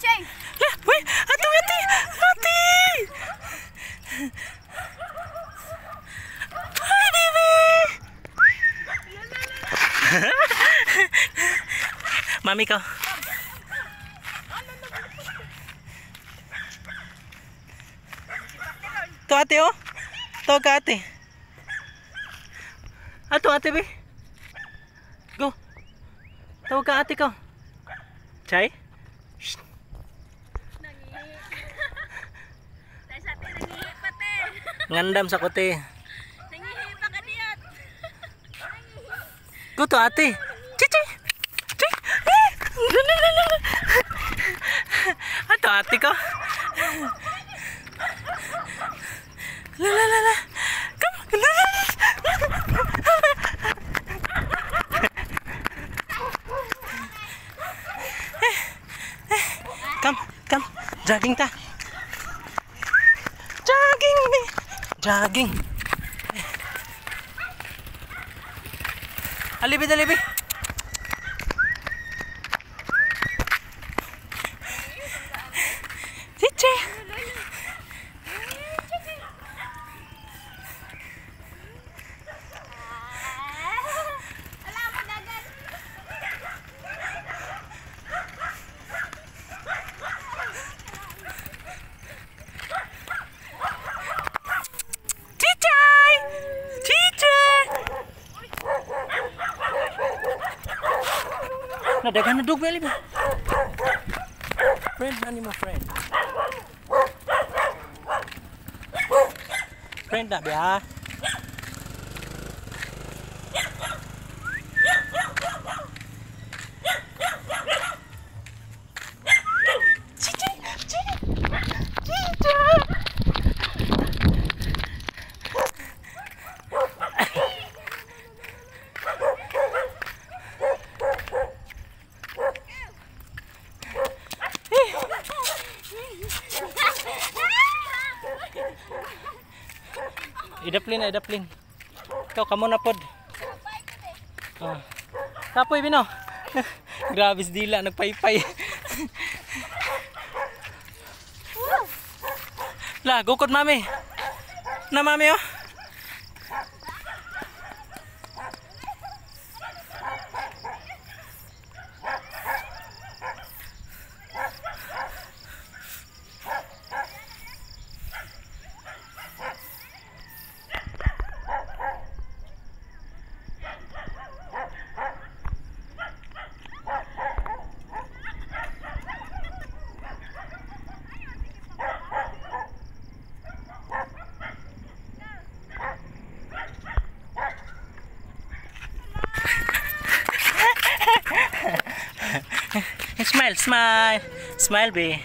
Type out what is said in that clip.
Chichay. La, wait, ato ate. Ate. Hi, baby. Mami ko. To ate oh. To ka ate. Ato ate be. Go. Tawag ka ate ko. Chay? Shh. Ngandam sa kote. Nangihi pa ka diyat. Go to ate. Chichay. Chay. Ato ate ko. La la la la. Come. La la. Come, come. Jogging ta. Jogging me. Jogging. Alibi, alibi. Chiche. Nadagan na dog, ba? Friend, animal friend. Friend na, biya. Chichi! Chichi! Chichi! Idaplin na, idaplin. Ikaw, kamo na pod. Oh. Kapoy, bino. Grabe dila, nagpaypay. La, gukod mami. Na mami oh. Smile, smile. Smile, be.